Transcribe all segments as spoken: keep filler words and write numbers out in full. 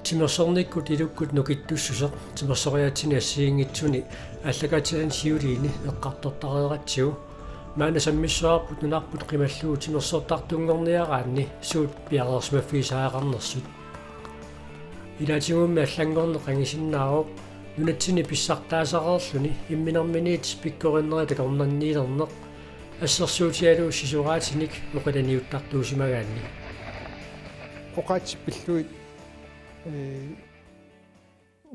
Timersornikkut ilukkut nukittussuseq timersoriaatsini assigiinngitsuni aallakaatitsinermi siuliini eqqartortareeratsigu. Maanna sammissavarput nunarput qimallugu timersortartunngorniaraanni suut piareersimaffigisariaqarnersut. Ilaatigummi allanngorneq angisinnaavoq nunatsinni pissartaasareerluni imminerminiit pikkorinnerit akornanniilerneq assersuutigalugu sisoraatinik oqilaniuttartuusimagaanni. Oqaatsit pillugit, ee,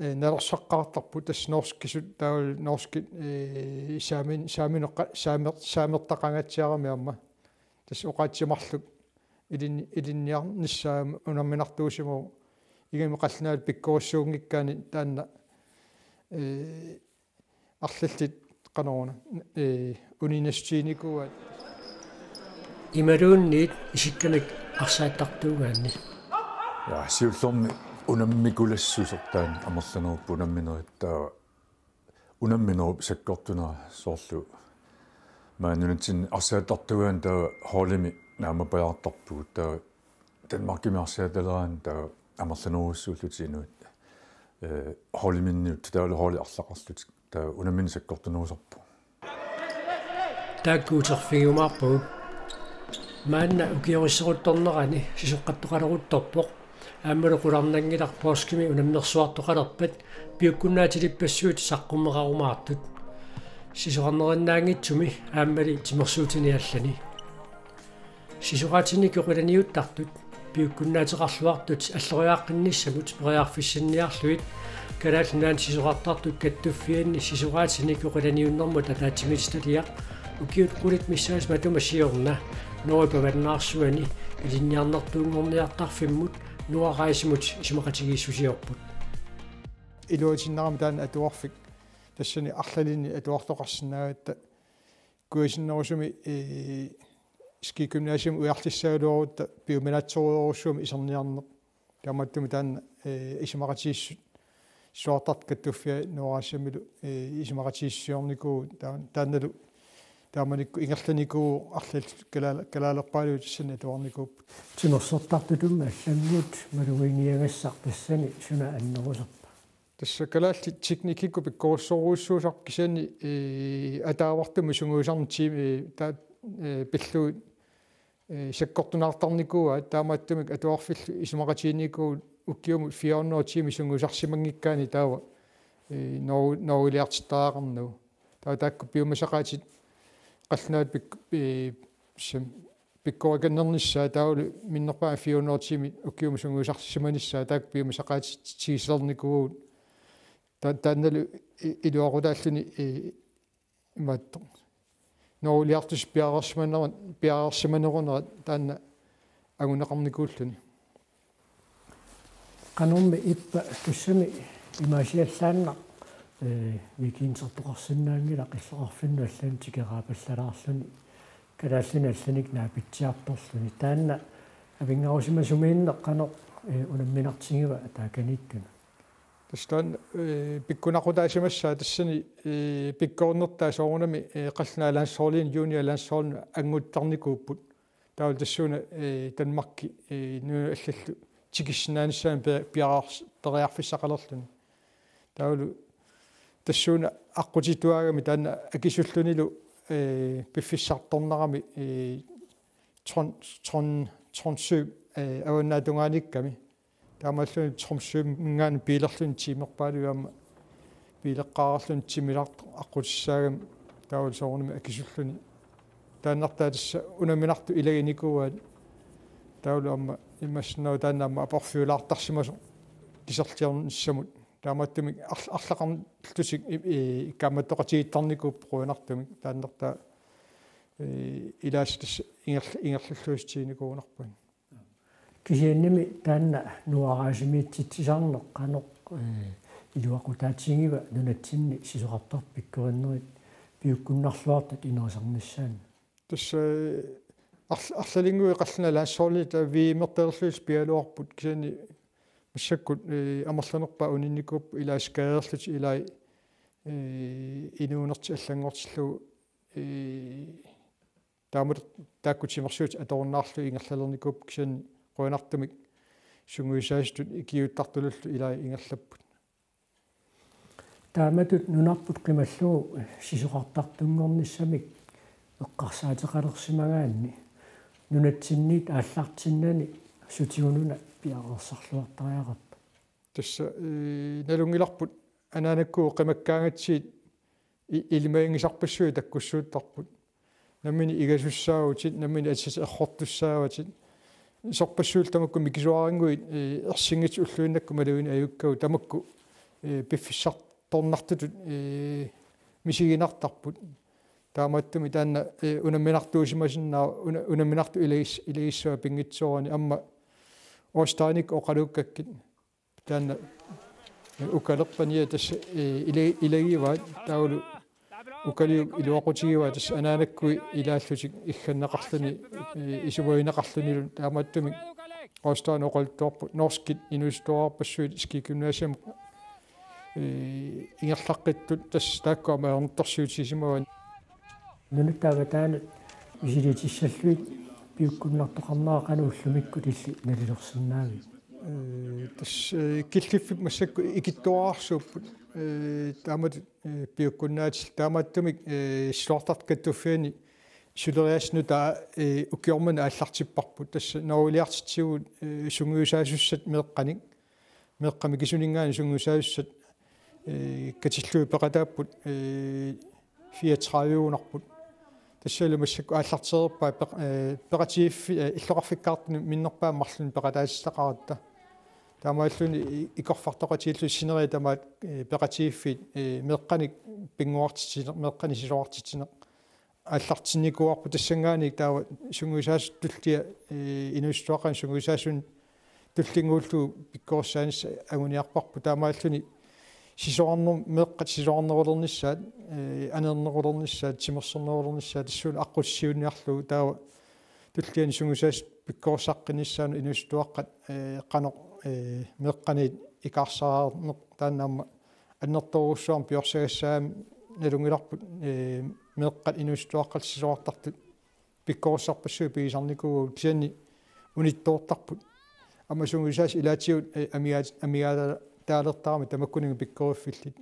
ee, nalorsaqqaartarput tassa norskisut taavalu norskit, ee, saamin-, saaminoqqa-, saamer-, saamertaqangaatsiarami aamma. Tassa oqaatsit marluk ilin-, ilinniarnissaat unamminartuusimavoq ingammik qallunaatut pikkorissuunngikkaanni taanna, ee, arlallit qanoruna, ee, uninngassutiginikuuaat. Imaluunniit isikkamik arsaattartuugaanni. Ja, siullermik unammikulassusertaan amerlanerup unamminerit taava unamminerup sakkortunera soorlu. Maani nunatsinni arsaattartuugaanni taava holdimi naammapajaartarpugut taava Danmarkimi arsaattaleraanni taava amerlanerujussuullutik inuit, ee, holdiminniuttut taavalu holdi arlaqarlutik taava unammineq sakkortunerusarpoq. Taakku uterfigiumaarpagut. Maanna ukiorisseruttornerani sisoqqattoqaleruttorpoq. Aammalu qularnanngilaq poorskimi unammersuartoqalerpat piukkunnaatilippassui saqqummeqarumaartut. Sisorarnerinnaanngitsumi aammali timersuutini allani. Sisoraatinik oqilaniuttartut piukkunnaateqarluartut alloriaaqqinnissamut periarfissinniarlugit Kalaallit Nunaanni sisorartartut kattuffianni sisoraatinik oqilaniunnermut ataatsimiititaliaq ukiut qulit missaat matuma siorna Norgep avannaarsuani ilinniarnertuunngorniartarfimmut Nuaraajumut isumaqatigiissusiorput. Iluatinnarami taanna atuarfik tassani arlalinni atuartoqarsinnaagatta kujasinnerusumi, ee, skigymnasium ujarlissagaluarutta piuminaatsorujussuarmik iserniarneq. Taamaattumik taanna, ee, isumaqatigiissut sisorartartut kattuffiat Nuaraajamilu, ee, isumaqatigiissusiornikuuvugut taa-, taannalu taamanikkut ingerlanikuuvoq arlallit kalaal-, kalaalerpaaluit tassani atuarnikuupput. Timersortartutut allannut malugiinngiagassaq tassani suna annerusarpa? Tassa kalaallit teknikkikkut pikkorissorujussuusarput kisianni, ee, ataavartumik sungiusarneq tiimi, ee, taa-, ee, pillugit, ee, sakkortunaartarnikuuaat taamaattumik atuarfillu isumaqatiginikuuvugut ukiumut fire hundrede tiimit sungiusarsimanngikkaanni taava, ee, nor-, noriliartittariaqarnagu. Taava taakku piumasaqaatit qallunaatut pik-, ee, sam-, pikkorikannernissaat taavalu minnerpaamik fire hundrede tiimit ukiumut sungiusarsimanissaat taakku piumasaqaatitsigisalernikuuvugut. Ta-, taannalu i-, iluaqutaalluni, ee, imaattoq. Noriliartusi piareersimaneru-, piareersimanerunera taanna anguneqarnikuulluni. Qanormi ippa tassami imaasiallaannaq, ee, weekendertoqarsinnaanngilaq illoqarfinnut allanut tikeraapallalaarluni kalaallinut allanik naapitsiartorluni. Taanna avinngarusimasumiinneq qanoq, ee, unamminartigiva ataakaniittunut? Tassa taanna, ee, pikkunaqutaasimassaat tassani, ee, pikkorinnertaa soorunami, ee, qallunaat landsholdinik junior landsholdinut annguttarnikuupput. Taavalu tassuuna, ee, Danmarki, ee, nunat allallu tikissinnaanissaannut pe-, piareers-, periarfissaqalerluni. Taavalu tassuuna aqqutituaagami taanna akisullunilu, ee, piffissartornerami, ee, Tron-, Tron-, Tromsø, ee, avannaatungaaniikkami. Taamaalilluni Tromsøminngaanniit biilerluni tiimerpaaluit aamma biileqqaarluni timilaartoq aqqutissaagami taavalu soorunami akisulluni. Taannartaa tassa unamminartut ilaginikuuaat taavalu aamma imaassinnaavoq taanna aamma aporfiulaartarsimasoq kiserliornissamut. Taamaattumik arl-, arlaqarlutik i-, i-, ikkaammattoqatigiittarnikuupput qujanartumik taannartaa, ee, ilaasa tassa ingerl-, ingerlalluassutiginikuugunarpoq. Kisiannimi taanna Nuaraajumitsitsisarneq qanoq, ee, iluaqutaatigiva nunatsinni sisorartartut pikkorinnerit piukkunnarluartut ineriartornissaannut? Tassa, ee, arl-, arlalinnguit qallunaat landsholdit taava V M-ertalerlutik pigaluarput kisianni massakkut, ee, amerlanerpaat uninnikuupput ilai skaderlutik ilai, ee, inuunertik allanngortillugu, ee, taamatut taakku timersuutit atorunnaarlugit ingerlalernikuupput kisianni qujanartumik sungiusaasutut ikiuuttartulullu ilai ingerlapput. Taamatut nunarput qimallugu sisorartartunngornissamik eqqarsaateqalersimagaanni nunatsinniit aallartinnani sutigununa piareersarluartariaqarpa? Tassa, ee, nalunngilarput anaanakkut qimakkaangatsigit i-, ilimaginngisarpassuit takkussuuttarput. Nammineq igasussaavutit, nammineq atit errortussaavatit. Sorpassuillu tamakku mikisuarannguit, ee, ersinngitsut ulluinnakkut malugineq ajukkagut tamakku, ee, piffissartornartutut, ee, misiginartarput. Taamaattumik taanna, ee, unamminartuusimasinnaavoq, una-, unamminartut ilagis-, ilagissavat pinngitsoorani aamma Årstidinit oqaluukkakkit. Taanna, ee, ukalerpani ja tassa, ee, ila-, ilagivaat taavalu ukaliuk iluaqutigivaat tassa anaanakkut ilaallutik igganneqarluni, ee, isumagineqarlunilu taamaattumik Årstidinit oqaluttuarput norskit inuusuttuararpassuit skigymnasiumut, ee, ingerlaqqittut tassa taakku aamma ajornartorsiutigisimavaat. Nunatta avataanut misiliitissallugit piukkunnartoqarnera qanoq ullumikkut illit nalilersinnaavit? Ee, tassa, ee, killiffik massakkut ikittuararsuupput. Ee, taamatut, ee, piukkunnaatillit taamaattumik, ee, sisorartartut kattuffianni suleriaaseq nutaaq, ee, ukioq manna aallartipparput. Tassa norgeliartitsivugut, ee, sungiusaasussat meeqqanik. Meeqqat mikisuninngaanniit sungiusaasussat, ee, katillugit peqataapput, ee, fireogtredive-narput. Tassalu massakkut aallartereerpaat peq-, ee, peqatigiiffi-, ee, illoqarfikkaartunut minnerpaamik marlunnik peqataatitaqaratta. Taamaalluni i-, ikorfartoqatigiillutik sineriak tamaat, ee, peqatigiiffiit, ee, meeqqanik pinnguartitsineq, meeqqanik sisorartitsineq aallartinnikuuarput tassanngaanniit taava sungiusaasut tullia, ee, inuusuttuaqqanut sungiusaasunik tullinnguullugu pikkorissaanissaq anguniarparput taamaalluni sisorarner-, meeqqat sisorarnerulernissaat, ee, aneernerulernissaat, timersornerulernissaat tassuuna aqqutissiuunniarlugu taava tulliani sungiusaasut pikkorissaqqinnissaannut inuusuttuaqqat, ee, qanoq, ee, meeqqaniit ikaarsaarneq taanna aamma annertoorujussuarmik piorsagassaagamik nalunngilarput, ee, meeqqat inuusuttuaqqallu sisorartartut pikkorissarpassuit pigisarnikuuagut kisianni unittoortarput. Aamma sungiusaasut ilaatigut, ee, amigaat-, amigaataalertaramik tamakkuninnga pikkoriffillit.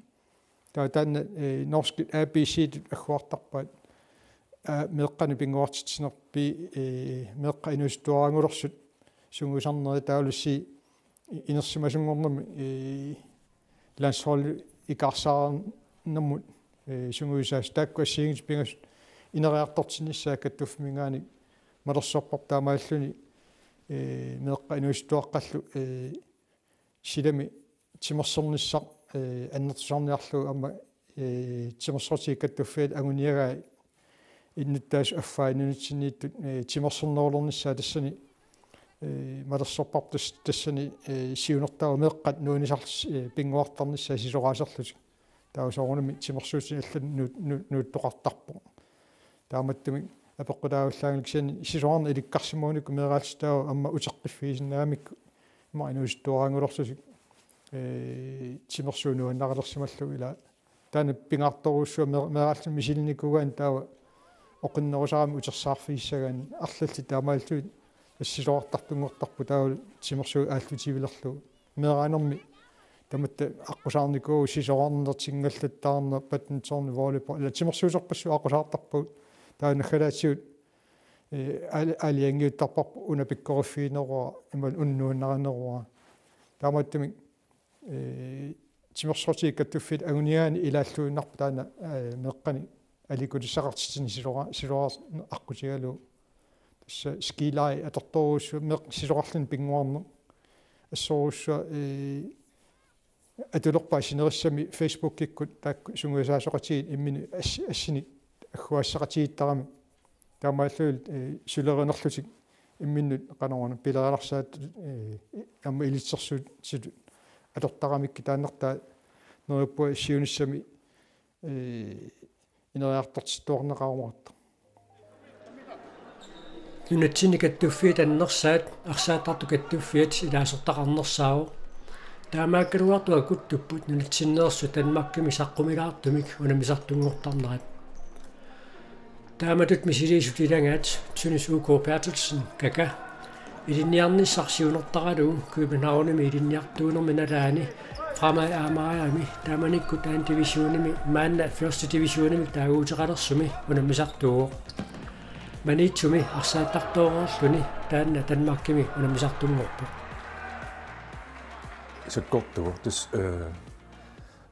Taava taanna, ee, norskit A B C-tut agguartarpaat. Aa, meeqqanik pinnguartitsineq B, ee, meeqqat inuusuttuaraanngulersut sungiusarnerit taavalu C i-, inersimasunngornermi, ee, landsholdi ikaarsaarnermut, ee, sungiusaasut taakku assigiinngitsut pingasut ineriartortinnissaat kattuffimminngaanniit malersorparput taamaalluni, ee, meeqqat inuusuttuaqqallu, ee, silami timersornissaq, ee, annertusarniarlugu aamma, ee, timersortigut kattuffiat anguniagai innuttaasut affaat nunatsinniittut, ee, timersornerulernissaat tassani, ee, malersorparput tas-, tassani, ee, siunertaavoq meeqqat nuannisarlutik, ee, pinnguartarnissaat sisoraaserlutik. Taava soorunami timersuutinik allanut nuut-, nuut-, nuuttoqartarpoq. Taamaattumik apeqqutaavallaanngilaq kisianni sisorarneq ilikkarsimagunikku meeraalluta taava aamma uteqqiffigisinnaagamikku ima inuusuttuaraanngulerlutik, ee, timersuut nuannarilersimallugu ilaa. Taanna pingaartorujussuaq mee-, meeraalluta misilinnikuugaanni taava oqinnerusaramik utersaarfigissagaanni arlallit taamaallugit sisorartartunngortarput taavalu timersuut aallutivilerlugu. Meeraanermi tamatta aqqusaarnikuuvoq sisorarnertingallattaarneq badminton, volleyball, ilaa timersuusorpassuit aqqusaartarpagut. Taava naggalaatigut, ee, aal-, aalajangiuttarparput una pikkoriffigineruara, imaluunniit una nuannarineruara. Taamaattumik, ee, timersortigut kattuffiat anguniagaanni ilaalluinnarpoq taanna, ee, meeqqanik aliikkutissaqartitsineq silora-, siloraarneq aqqutigalugu. Tassa skilai atortorujussuaq meeqqat sisorarluni pinnguarneq. Assorujussuaq, ee, atulerpaat sinerissami Facebookikkut taakku sungiusaasoqatigiit imminnut ass-, assinik agguaassaqatigiittaramik. Taamaallunilu, ee, sulerinerlutik imminnut qanoruna pilerilaarsaat, ee, aamma ilitsersuutitut atortaramikkit taannartaa neriuppunga siunissami, ee, ineriartortittuarneqarumaartoq. Nunatsinni kattuffiata annersaat arsaattartut kattuffiat ilaasortaqarnersaavoq. Taamaakkaluartoq akuttupput nunatsinneersut Danmarkimi saqqumilaartumik unammisartunngortarnerat. Taamatut misiliisut ilagaat Tynus U K Berthelsen, Kaka, Ilinniarnissaq siunertaralugu Københavnimi ilinniartuunermi nalaani Fremad Amagami taamanikkut anden divisionimi maanna første divisionimi taaguuteqalersumi unammisartuuvoq. Maniitsumi arsaattartoreerluni taanna Danmarkimi unammisartunngorpoq. Sakkortuvoq tassa, eh,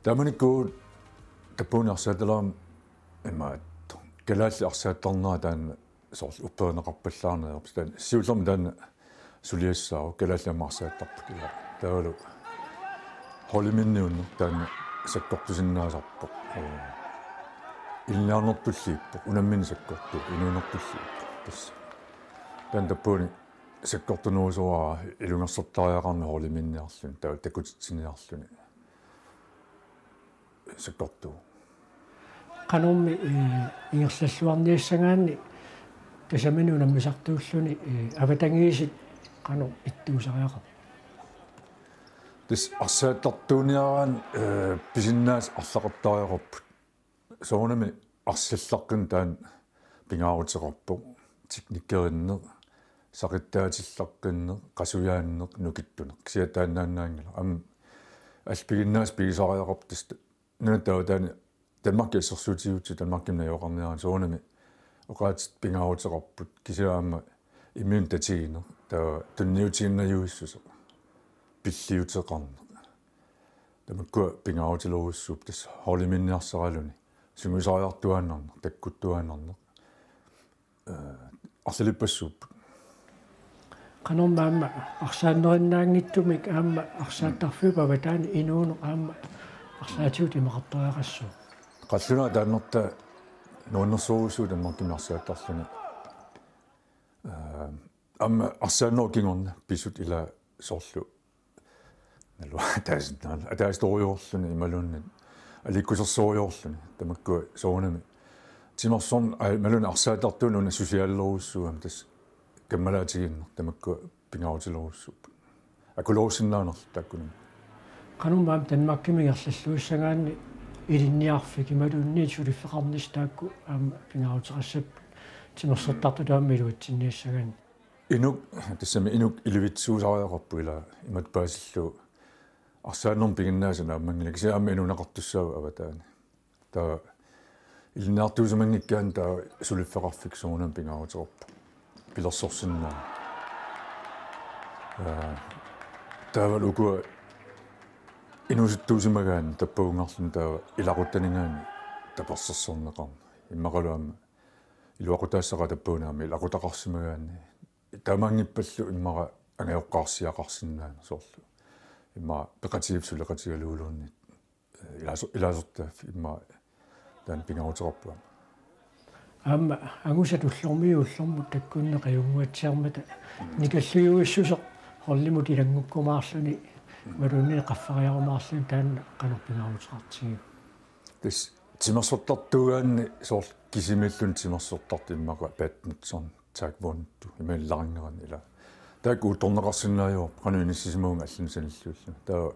taamanikkut tappuuni arsaattaleraangama imaattoq. Kalaallit arsaattarnerat taanna soorlu upperineqarpallaarneq ajorpoq. Taanna siullermik taanna suliassaavoq, kalaallit aamma arsaattarput ilaa. Taavalu holdiminniunneq taanna sakkortusinnaasarpoq. Ee, ilinniarnertulliippoq, unammineq sakkortuvoq, inuunertulliippoq. Tassa. Taanna tappuuni sakkortunerusukkaluarluni ilungersortariaqarnani holdiminniarluni, taava takutitsiniarluni. Sakkortuvoq. Qanormi, eh, ingerlalluarniassagaanni tasamani unammisartuulluni, eh, avatangiisit qanoq ittuusariaqarpit? Tassa arsaattartuuniaraanni, eh, pisinnaasat arlaqartariaqarput. Soorunami arsallaqqinneq taanna pingaaruteqarpoq. Teknikerinneq, saqittaatillaqqinneq, qasujaanneq, nukittuneq. Kisianni taannaannaanngilaq. Aamma allat piginnaasat pigisariaqarput tassa. Nunatta taava taanna Danmarkip assersuutigiutsigu Danmarkimut najugaqarniaraanni soorunami oqaatsit pingaaruteqarput. Kisianni aamma imminut tatigineq, taava tunniutiinnarsuussuseq, pilliuteqarneq. Tamakkua pingaarutilerujussuupput tassa holdiminniarsaraluni. Sungiusariartuaannarneq, takkuttuaannarneq. Eh, arlalippassuupput. Qanormi aamma arsaannerinnaanngitsumik aamma arsaattarfiup avataani inuuneq aamma arlaatigut imaqartariaqassooq. Qallunaat taannertaa nuannersorujussuuvoq Danmarkimi arsaattarluni. Eh, aamma arsaannerup kingorna pisut ilaa soorlu. Naluara ataasinnaalluni, ataasiartorujussuarluni imaluunniit aliikkusersorujussuarluni, tamakkua soorunami. Timersorneq, aa, imaluunniit arsaattartuuneq una susialerujussuugami tassa kammalaatigiinneq, tamakkua pingaarutilerujussuupput. Akulerussinnaanerluta taakkunani. Qanormi aamma Danmarkimi ingerlalluassagaanni ilinniarfik imaluunniit suliffeqarnissaq taakku aamma pingaaruteqassapput timersortartut aamma iluatsinniassagaanni. Inuk, tassami inuk ilivitsuusariaqarpoq ilaa, imatut paasillugu arsaannermut piginnaasat naammanngilaq, kisianni aamma inuuneqartussaavoq avataani. Taava ilinniartuusimanngikkaanni taava suliffeqarfik soorunami pingaaruteqarpoq. Pilersorsinnaaneq. Aa, taavalu ukua inuusuttuusimagaanni tappagungaarluni taava ilaquttaninngaanniit tapersersorneqarneq. Immaqalu aamma iluaqutaassaqaat tappagunarmi ilaqutaqarsimagaanni. Taamaanngippallu immaqa angajoqqaarsiaqarsinnaaneq soorlu. Immaqa peqatigiiffik suleqatigaluguluunniit. Ilaaso-, ilaasortaaffik immaqa taanna pingaaruteqarpoq. Aamma angusat ullormiit ullormut takkunneq qajunnguatsiarmata nikalliuissuseq holdimut ilanngukkumaarluni imaluunniit qaffariarumaarluni taanna qanoq pingaaruteqartigiuk? Tassa timersortartuugaanni soorlu kisimiilluni timersortartut immaqa badminton, taekwondo, imaluunniit laangerani ilaa. Taakku uuttorneqarsinnaajuarput qanoq inissisimavunga allanut sanilliullunga. Taava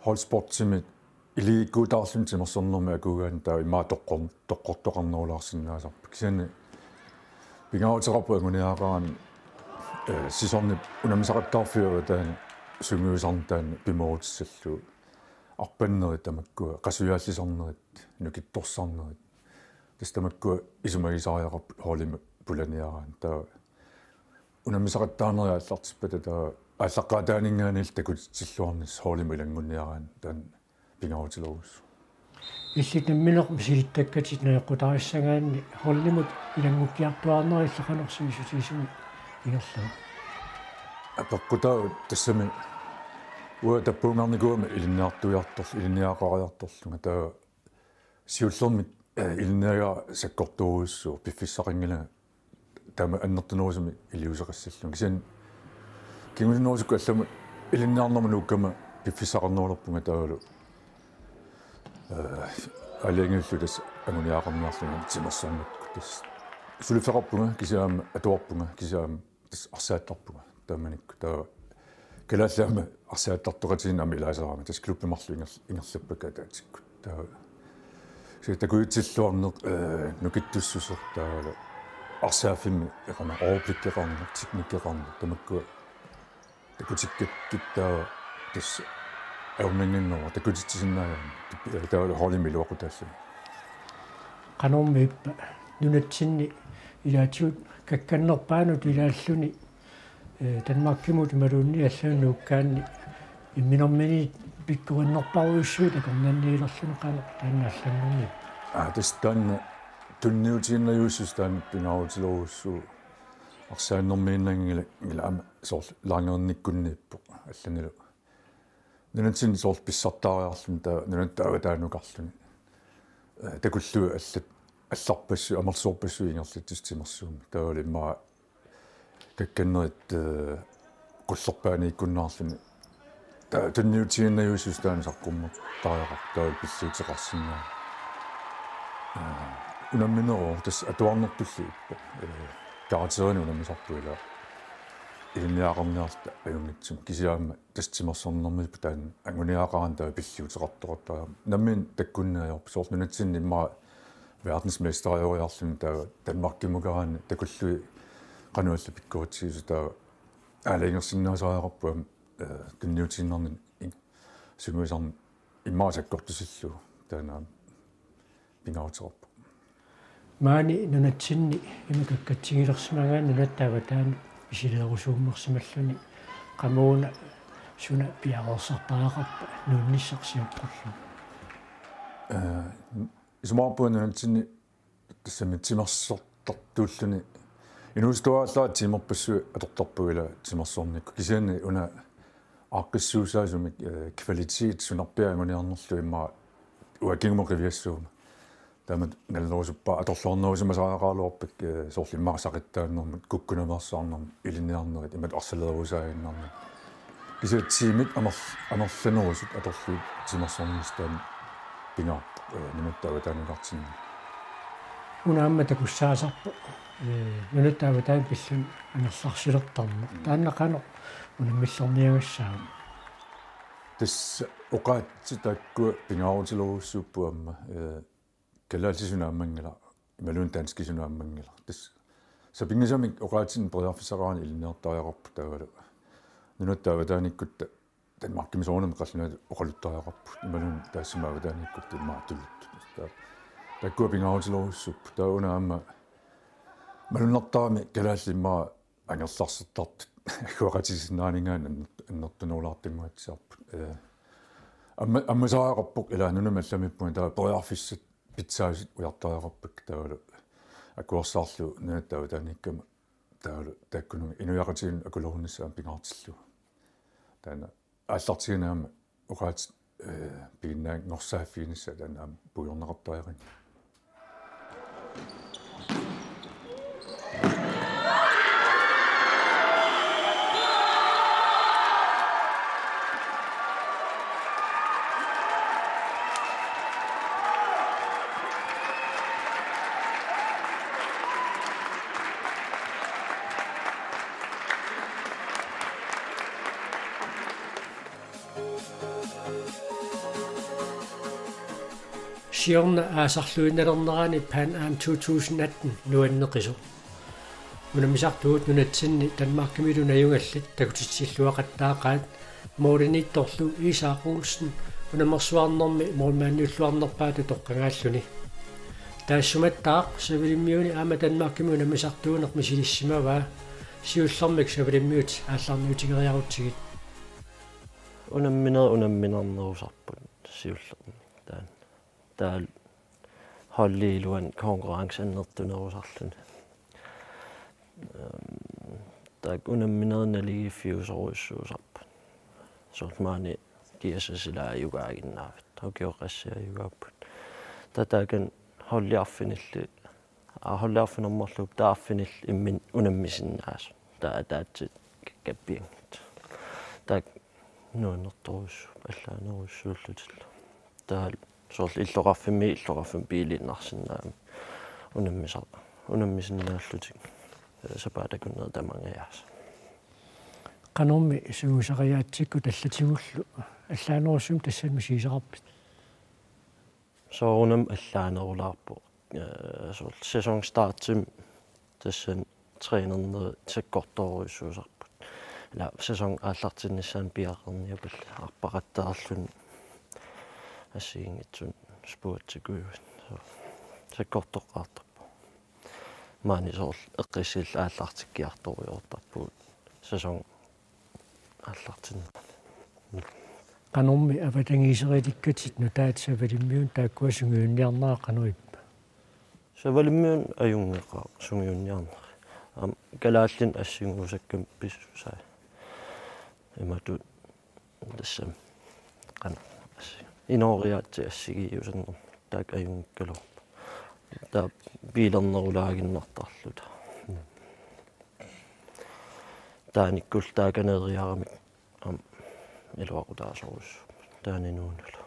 holdsportsimik iligiikkuutaarluni timersornermik akuugaanni taava immaqa toqqor-, toqqortoqarnerulaarsinnaasarpoq. Kisianni pingaaruteqarpoq anguniagaqaraanni, eh, sisarnip unammisaqattaarfiup avataani sungiusarneq taanna pimoorutissallugu. Arpannerit tamakkua, qasujaallisarnerit, nukittorsarnerit. Tassa tamakkua isumagisariaqarput holdimi pulaniaraanni. Taava unammisaqattaarnerit aallartippata taava aallaqqaataaninngaanniillu takutitsilluarnissaq holdimut ilanngunniaraanni taanna pingaarutilerujussuuvoq. Illit nammineq misilittakkatit najoqqutaassagaanni holdimut ilanngukkiartuaarnerit illit qanoq sivisutigisumik ingerlavoq? Apeqqutaavoq tassami uanga tappagungaarnikuugama ilinniartuiartorlu-, ilinniagaqariartorlunga taava siullermik, eh, ilinniagara sakkortoorujussuuvoq piffissaqanngilanga taama annertunerusumik iliuuseqassallunga. Kisianni kingusinnerusukkut allamut ilinniarnermut nuukkama piffissaqarnerulerpunga taavalu, eh, aalajangiullugu tassa anguniagaqarniarlunga timersornikkut tassa. Suliffeqarpunga kisianni aamma atuarpunga kisianni aamma tassa arsaattarpunga taamanikkut. Taava kalaallit aamma arsaattartoqatigiinneq aamma ilaasarami, tassa klubbit marluk inger-, ingerlappakka ataatsikkut. Taava kisianni takutitsilluarneq, eh, nukittussuseq taavalu Arsaaffimmi eqana overblikkeqarneq, teknikkeqarneq, tamakkua takutikkakkit taava tassa ajornannginnermik takutitsisinnaajummik taava holdimi iluaqutaalluni. Qanormi ippa nunatsinni ilaatigut kakkannerpaanut ilaalluni, eh, Danmarkimut imaluunniit allanut nuukkaanni imminermini pikkorinnerparujussuit akornanniilerluni qanoq taanna allanngorniippa? Aa, tassa taanna tunniutiinnarlugu taanna pingaarutilerujussuuvoq. Arsaannermiinnanngilaq, ngila aamma soorlu laangernikkunniippoq allanilu. Nunatsinni soorlu pissartaariarluni taava nunatta avataanukarluni. Eh, takullugit allat, allarpassuit, amerlasoorpassuit ingerlatsisut timersuummik. Taavalu immaqa kakkannerit, eh, qullerpaaniikkunnaarluni. Taava tunniutiinnarlugu taanna saqqummertariaqarpoq taavalu pilluuteqarsinnaavoq. Eh, unammineruvoq tassa atuarnertullu ippoq. Eh, karakterinik unammisarpoq ila ilinniagaqarniarluta ajunngitsumik. Kisianni aamma tassa timersornermiippoq taanna anguniagaqarani taava pilluuteqartoqartariaqarpoq. Nammineq takkunneq ajorpoq soorlu nunatsinni immaqa verdensmesteriuiarluni taava Danmarkimukaanni takullugit qanoq allat pikkoritsigisut taava aalajangersinnaasariaqarpoq aamma, eh, tunniutiinnarnik in-, sungiusarneq immaqa sakkortusillugu taanna aamma pingaaruteqarpoq. Maani nunatsinni ima kakkatsigilersimagaanni nunatta avataanut misileerusuummersimalluni qamuuna suna piareersartariaqarpa nuunnissarsiorpullu? Eh, isumaqarpunga nunatsinni tassami timersortartuulluni inuusuttuaraallaat tiimerpassuit atortarpagut ila timersornikkut. Kisianni una aaqqissuussaasumik, eh, kvalitet sunarpiaq anguniarnerlugu immaqa uanga kingumut qiviassuunga. Taama nalerusuppara atorluarnerusimasariaqaraluarpakka, eh, soorlu immaqa saqittaannermut, kukkunaveersaarnermut, ilinniarnerit, imatut arsalerusaaginnarnerit. Kisianni tiimit amer-, amerlanerusut atorlugit timersornissaq taanna pingaarpoq, eh, nunatta avataanukartinni. Una aamma takussaasarpoq, eh, nunatta avataanut pilluni angerlarsilertarneq. Mm. Taanna qanoq unammillorniagassaava? Tassa oqaatsit taakkua pingaarutilerujussuupput aamma, eh, kalaallisut naammanngilaq, imaluunniit danskisut naammanngilaq. Tassa sapinngisamik oqaatsinik periarfissaqarani ilinniartariaqarput taavalu. Nunatta avataanikkutta Danmarkimi soorunami qallunaatut oqaluttariaqarput. Imaluunniit taassuma avataanikkutta immaqa tuluttut. Taa-, taakkua pingaarutilerujussuupput. Taava una aamma malunnartarami kalaallit immaqa angerlarsertartut agguaqatigisinnaaninngaanniit anner-, annertunerulaartunnguatsiarput. Eh, amma-, ammasariaqarpoq ila nunami allamiippunga taava periarfissat pitsaasut ujartariaqarpakka taavalu akuersaarlugu nunatta avataaniikkama taavalu taakkununnga inuiaqatigiinnut akulerunissaa pingaartillugu. Taanna aallartiginagit aamma oqaatsit, eh, piginnaanngorsaaffiginissaat taanna aamma puigorneqartariaqanngilaq. Siorna aasarluinnalernerani Pan Am to tusind atten nuanneqisoq. Unammisartuut nunatsinni Danmarkimilu najugallit takutissilluaqattaaqaat, målimiittorlu Isak Olsen unammersuarnermi målmandiulluarnerpaatut toqqagaalluni. Taassumattaaq Savalimmiuni aamma Danmarkimi unammisartuuneq misilissimavaa, siullermik Savalimmiut aallarniutigeriarutsigit. Unamminerit unamminarnerusarput siullermik taanna. Taava holdip iluani konkurrence annertunerusarluni. Ehm, taakku unamminerit naligiiffiusorujussuusarput. Soorlu maani kiassat silaajugaannaavat. Ukioqassiajugaarput. Taava taakani holdit arfinillit, aa, holdit arfineq-marluupput, taava arfinillit imminnut unammisinnaasoq. Taava ataatsit kakkaappianngitsut. Taakku nuannertorujussuupput, allaanerujussuullutillu. Taava soorlu illoqarfimmi, illoqarfimmi biiliinnarsinnaammat unammisar-, unammisinnaallutik, eh, sapaatip akunneri tamangajaasa. Qanormi sungiusariaatsikkut allatigullu allaanerusumik tassani misigisaqarpit? Soorunami allaanerulaarpoq. Eh, soorlu sæsonstartimi Tassani trænernerit sakkortoorujussuusarput. Ila sæson aallartinnissaanut piareerniapallit arpaqattaarluni assigiinngitsunik spurtikujuit. Sakkortoqqaartarpoq. Maani soorlu eqqissilluta aallartikkiartorujoortarpugut. Sæson aallartinnerani. Qanormi avatangiiserilikkatit nutaat Savalimmiunut taakkua sungiunniarnerat qanoq ippa? Savalimmiunut ajunngeqaaq sungiunniarneri. Aamma kalaallinut assiguusakkamik pissusai. Imatut tassami qanoq assi-, inooriaatsit assigiiusannermut taakku ajunngikkaluarput. Taava biilernerulaaginnartarluta. Taanikkullu taakaniiriaramik aamma iluaqutaasorujussuupput taaninuunulu.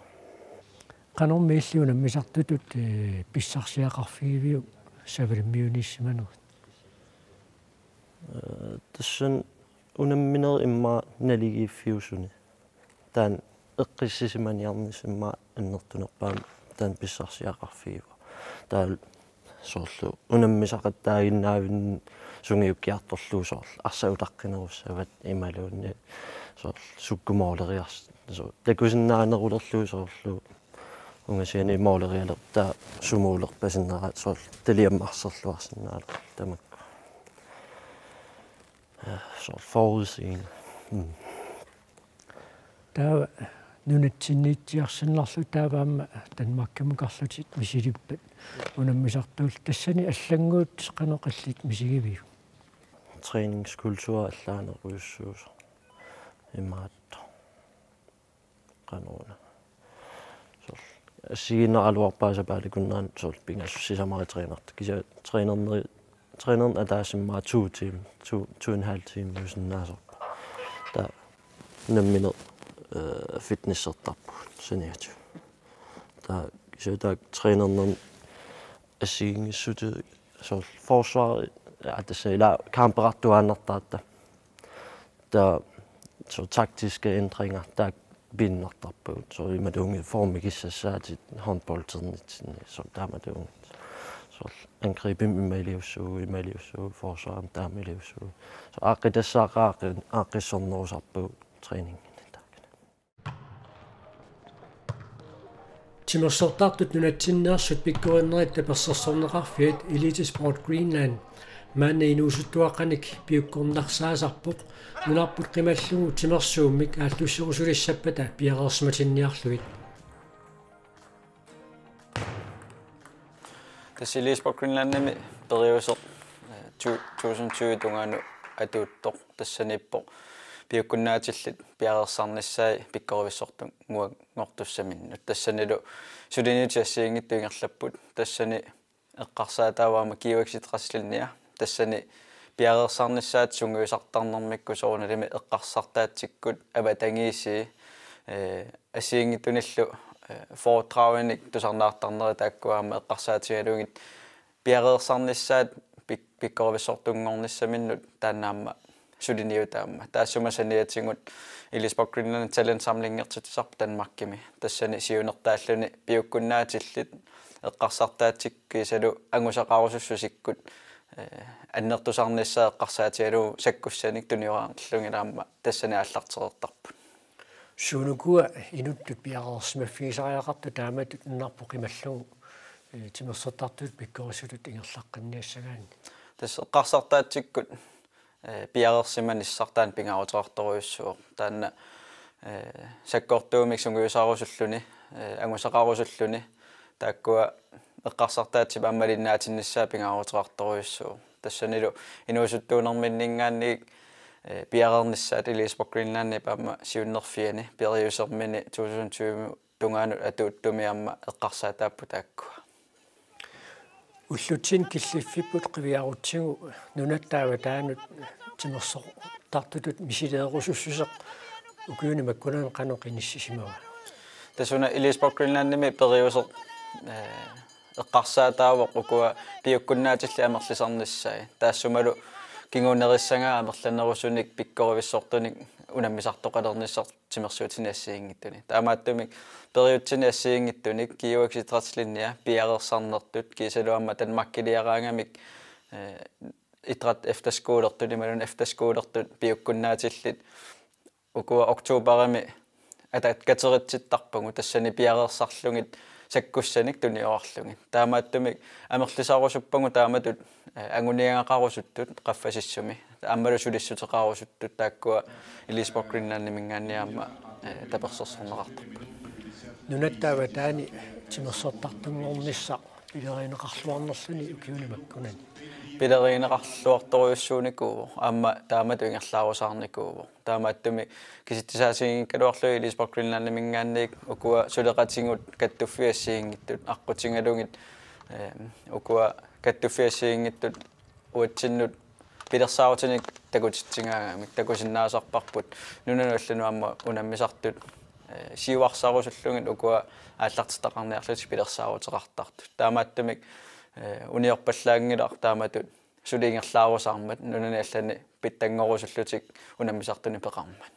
Qanormi illit unammisartutut, eh, pissarsiaqarfigiviuk Savalimmiuniissimanerit? Eh, tassani unamminerit immaqa naligiiffiusuni. Taanna eqqissisimaniarnissaq immaqa annertunerpaamik taanna pissarsiaqarfigivoq. Taava soorlu unammisaqattaaginnaavinni sungiukkiartorlugu soorlu arsaq utaqqinerussavat imaluunniit soorlu sukkut måleriars-, soorlu takusinnaanerulerlugu soorlu ungasiani målerialertaa sumuulerpasinnera soorlu taliammarserluarsinnaalerlugu tamakku. Ja, soorlu forudsigende. Mm. Taava nunatsinniitsiarsinnarlugu taava aamma Danmarkimukarlutit misilippat unammisartuullutit, tassani allannguut qanoq illit misigiviuk? Træningskultur allaanerujussuusoq. Imaattoq. Qanoruna. Soorlu assigiinnaraluarpaa sapaatip akunnerani soorlu pingasut sisamat trænertut. Kisianni trænerneri-, trænerineq ataaseq immaqa to timer, to, to en halv timer usinnaasarpoq. Taava nammineq, øh, fitnessertarpugut saniatigut. Taava kisianni taakku trænernerni assigiinngissutigut soorlu forsvar, ja, tassa ila kamperartuaannartaratta. Taava soorlu taktiske ændringer, taakku piinnartarpagut. Soorlu imaluunniit formikissassaatit håndboldernitsinnit, soorlu taamatuunngitsoq. Soorlu angribimik imaliussuugut, imaliussuugut, forsvarimik taamaliussuugut. Soorlu aaqqitassaaqaaq aaqqissornerusarpagut træninginni taakani. Timersortartut nunatsinneersut pikkorinnerit tapersersorneqarfiat Elite Sport Greenland maanna inuusuttuaqqanik piukkunnarsaasarpoq nunarput qimallugu timersuummik aallusserusulissappata piareersimatinniarlugit. Tassa Elite Sport Greenlandimi periuseq, eh, to tusind tyve tungaanut atuuttoq, tassaniippoq piukkunnaatillit piareersarnissaat pikkorivissortunngortussaminnut. Tassanilu suliniutit assigiinngitsut ingerlapput. Tassani eqqarsaataavoq aamma G O X-idrætslinje. Tassani piareersarnissaat sungiusartarnermikkut soorunalimi eqqarsartaatsikkut avatangiisii, eh, assigiinngitsunillu, eh, foredraginik tusarnaartarneri taakkua aamma eqqarsaatigalugit piareersarnissaat pik-, pikkorivissortunngornissaminnut taanna aamma suliniutaammat. Taassuma saniatigut Elite Sport Greenland talentsamlingertitsisarpoq Danmarkimi. Tassani siunertaalluni piukkunnaatillit eqqarsartaatsikkut kiisalu angusaqarusussusikkut, eh, annertusarnissaat eqqarsaatigalugu sakkussanik tuniorarlugit aamma tassani aallartereertarput. Suunukua inuttut piareersimaffigisariaqartut taamatut nunarput qimallugu, eh, timersortartutut pikkorissutut ingerlaqqinniassagaanni? Tassa eqqarsartaatsikkut, eh, piareersimanissaq taanna pingaaruteqartorujussuuvoq. Taanna, eh, sakkortuumik sungiusarusulluni, eh, angusaqarusulluni, taakkua eqqarsartaatsip aamma malinnaatinnissaa pingaaruteqartorujussuuvoq. Tassanilu inuusuttuunerminninngaanniit, eh, piareernissaat Elite Sport Greenlandip aamma siunnerfiani periusermini to tusind tyve tungaanut atuuttumi aamma eqqarsaataapput taakkua. Ullutsinni killiffipput qiviarutsigu nunatta avataanut timersortartutut misileerusussuseq ukiuni makkunani qanoq inissisimava? Tassa una Elite Sport Greenlandimi periuseq, eh, eqqarsaataavoq ukua piukkunnaatillit amerlisarnissaat. Taassumalu kingunerissagaat amerlanerusunik pikkorivissortunik unammisartoqalernissaq timersuutini assigiinngitsuni. Taamaattumik periutini assigiinngitsuni G O X-idrætslinje piareersarnertut kiisalu aamma Danmarkiliaraangamik, eh, idræt efterskolertut imaluunniit efterskolertut piukkunnaatillit ukua oktoberimi ataatkateritsittarpagut tassani piareersarlugit sakkussanik tuniorarlugit. Taamaattumik amerlisarusuppagut taamatut anguniagaqarusuttut qaffasissumi aammalu sulissuteqarusuttut taakkua Elitesport Greenlandiminngaanniit aamma tapersersorneqartarput. Nunatta avataani timersortartunngornissaq pilerigineqarluarnerluni ukiuni makkunani. Pilerigineqarluartorujussuunikuuvoq aamma taamatut ingerlaarusaarnikuuvoq. Taamaattumik kisitsisaasiinngikkaluarlugit Elitesport Greenlandiminngaanniit ukua suleqatigut kattuffiat assigiinngitsut aqqutigalugit ukua kattuffiat assigiinngitsut uatsinnut pilersaarutinik takutitsigaagamik takusinnaasarparput nunanut allanut aamma unammisartut siuarsarusullugit ukua aallartitaqarniarlutik pilersaaruteqartartut. Taamaattumik uniorpallaanngilaq taamatut suli ingerlaarusaarmat nunani allani pitsanngorusullutik unammisartuni peqarmat.